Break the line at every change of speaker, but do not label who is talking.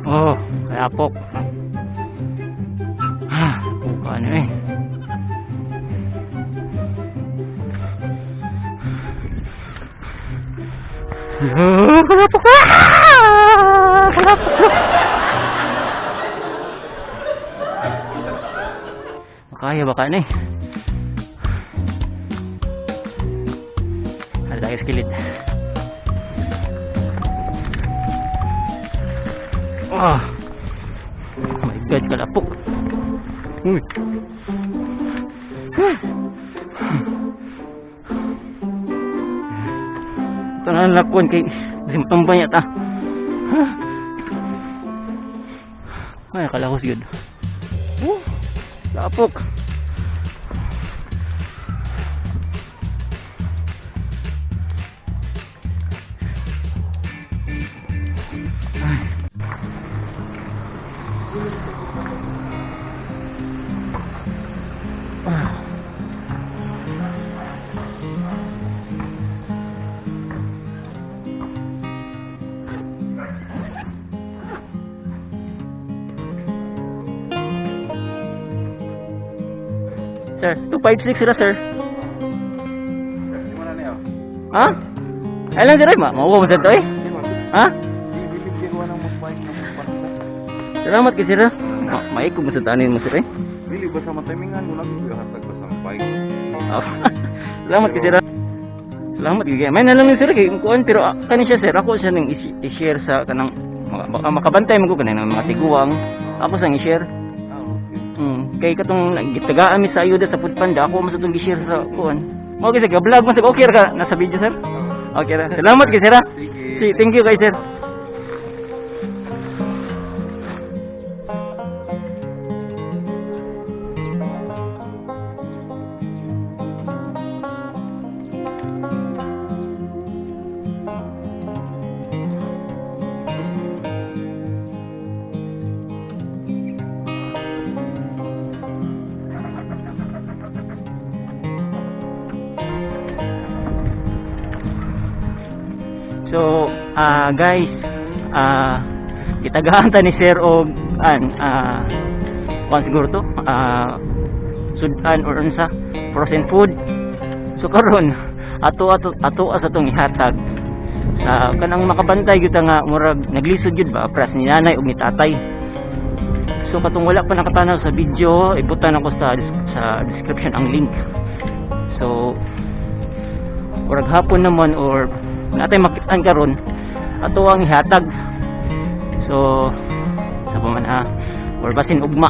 Oh, kalapok. Ah, buka na eh. Ah, kalapok. Ah, kalapok. Makaya baka na eh. Ada tayo sa kilid. Oh. Oh my God, kalapok. Uy. Ito na ang lakuan kay kasi matumbay niya ta. Ay, kalahos yun. Oh, lapok. Ay. Ah. Sir, 256 sila, sir.
Di mo na niya.
Ha? Ay lang sir, ay, mauwa mo sir to eh.
Di mo.
Ha?
Di bibigyan ko ng magbike na magpanta.
Salamat kay sir. Maikog mo sa tanin mo sir eh.
Dili ba sa matimingan mo nagbiyo hatag ba sa bike?
Oh. Salamat kay sir. Salamat kay. May nalang ni sir kay kuan pero kani siya sir, ako siya nang i-share sa kanang baka makabantay man ko kanang mga tiguang. Ako sang i-share.
Ah, okay.
Kay katong gitagaan mi sa ayuda sa food panda, ako man sa tong gi-share sa kuan. Mao kay sa vlog man sa okay ra ka nasa video sir. Okay ra. Salamat kay sir. Ah.
Sige.
Si, thank you kay sir. So, guys, gitagaan ta ni sir og an kuan siguro to, sudan or unsa, frozen food. So karon ato ato ato sa tong ihatag sa kanang makabantay gyud ta nga murag naglisod gyud ba pras ni nanay ug ni tatay. So katong wala pa nakatanaw sa video, ibutan ako sa description ang link. So murag hapon naman or natay makitaan karon ato ang ihatag. So sa pa man ha or basin ugma.